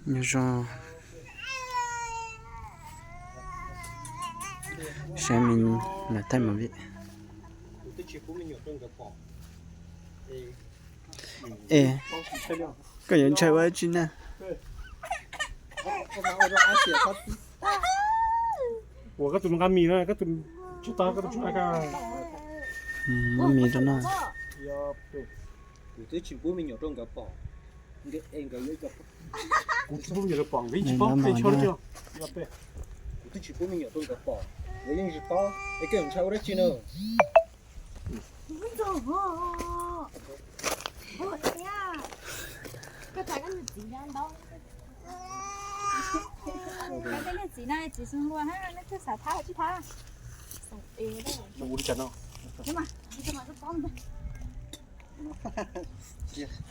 Nyob zoo, saib me nyuam thaij movie. Es koj yuav ntshai ua dab tsi na? Ua koj tus nqa mis no, koj tus tsis tau, koj tus tsis nqa. Muab mis rau no. Kuv twb tsis pub me nyuam rau nkawd pom. Nkawd, nkawd yuav, kuv tsis pub me nyuam rau pom, nkawd yeej tsis paub peb tsis paub. Kuv twb tsis pub me nyuam rau nkawd pom, nkawd yeej tsis paub, es koj yuav ntshai ua dab tsi na? Koj niag txiv no, txiv xu lua, nej twb xav thab tsis thab.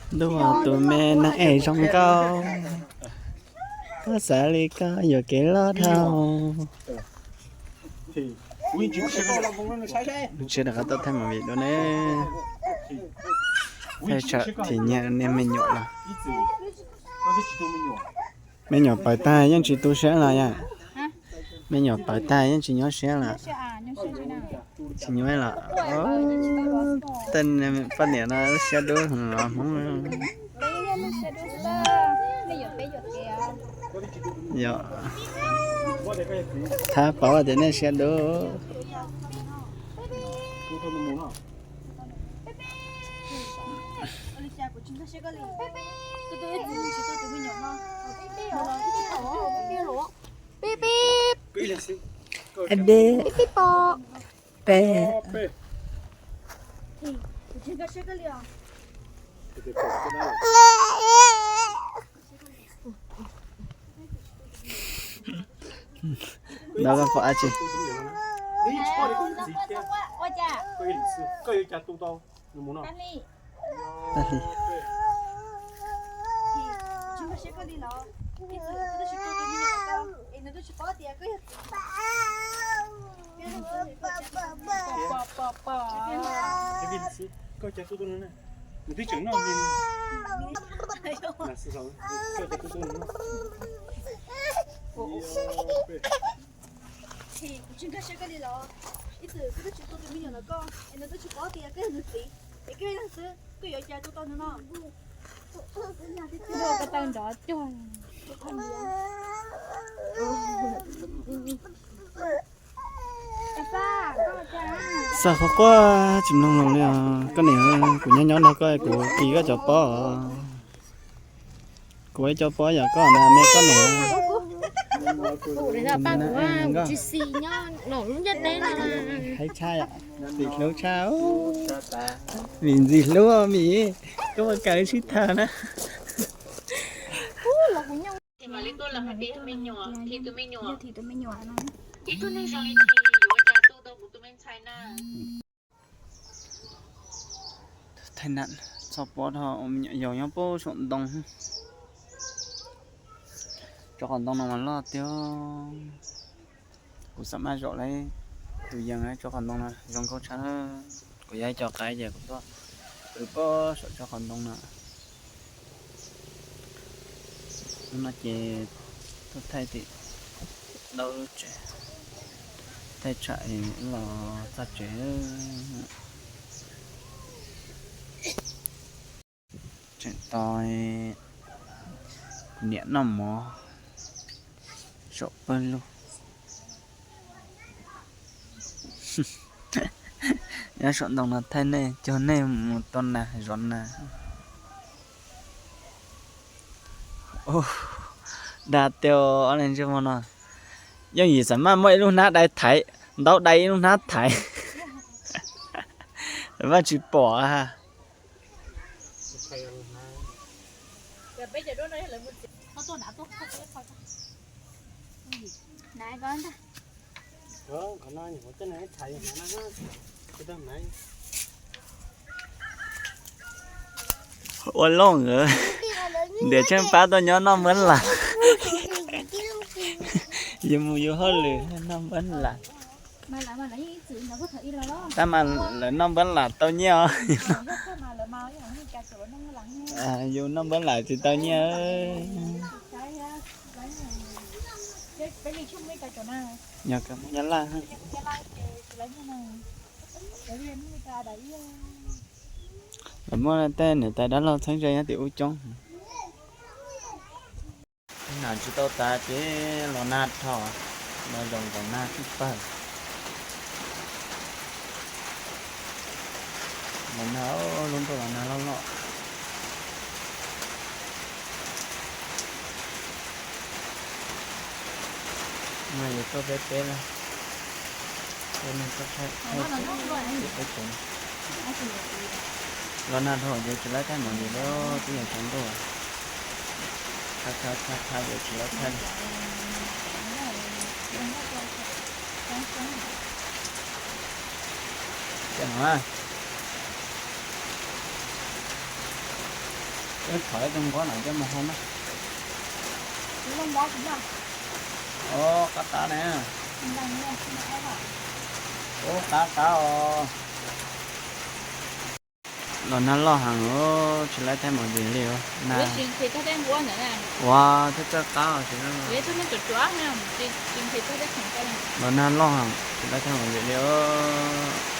Ntuj, tus me neeg es zoo nkauj, koj xav li koj yuam kev loj dhau. Lub tsheb rov qab tuaj thaij movie dua ne. Thaij tsam thim nyiag niag me nyuam los. Me nyuam pawv tag yeej tsis tu siab los yom? Me nyuam pawv tag yeej tsis nyuaj siab los? Tsis nyuaj los? Tej poj niam no siab dub los Hmoob. Yog, thab paub tias nej siab dub. Pib pib. Pib pib pom. Peb. Ntawd koj pom dab tsi? Tag li. Koj cas tuaj tuaj no na. Nws twb tseem noj li. Kuv tsis nkag siab koj li los. Ib txwm koj twb tsis tu tus me nyuam ntawm koj es nws twb tsis paub tias koj yog nws txiv, es koj yog xwb, koj yuav cas tu tau nws no? Ko taw nrov cuag. Xav qhov quaj tsis mloog los li os. Koj niam, kuv nyob nyob nrog koj, kuv kis koj cov pob. Kuv ib cov pob yog koj na, me koj niam. Tsis xis nyob lub ntiaj teb no. Haib tshaj, tim hlub tshaj. Vim ntxim hlub os Mim, koj puas kam sib tham na? Ib tug neeg zoo li Thim yuav ua cas tu tau kuv tus me ntxhais na. Thaij nam txog pob dhau, me nyuam yaus nyob puag saum ntoo. Tsob qhov ntoo no mas loj tiag. Kuv xam maj zaum lawm tus yees tsob qhov ntoo no zoo nkauj tshaj. Kuv yog ib co qaib ces kuv tuaj pw puag saum tsob qhov ntoo no. Hnub no ces tuaj thaij tim dab tsev, thaij tsam los txog tsev. Tseem tos kuv niam noj mov saum pawg lug. Nyob saum ntoo no thaij nej, cog nej mus tua nas zov nas. Dag tiag, ob leeg ntsej muag no. Yooj yim xam maj muab ib lub hnab dai thaiv, ntaub dai ib lub hnab thaiv. Vaj tsis pom ha. Ua looj, ntiam tsheej pab tuaj nyob noj npawb las. Yus mus yus hauj lwm noj npawb las. Tab mas lawv noj npawb las tau nyiaj os. Yus noj npawb las tsis tau nyiaj. Yog kawg muaj nyab laj. Lawv muaj tej niam tais dab laug txheeb ze nyob tim ub coob. Nas tsis tau tas ces los nag dhau, los zaum zaum nag tib pawg. Los nag, lub ntuj los nag loj loj. No yus tuaj peb peb lawm, peb neeg tuaj thaij, peb tsev. Los nag dhau ces tsis laib thaij movie li, twb yog tsaus ntuj, thaij thaij thaij thaij ces tsis laib thaij li. Ces no, wb thov ib tug nquab no coj mus hau na. Ub, qab qab na. Ub, qab qab os. Los nag loj heev, tsis laib thaij movie li. Ua, twb txawj qab os. Los nag loj heev, tsis laib thaij movie li os.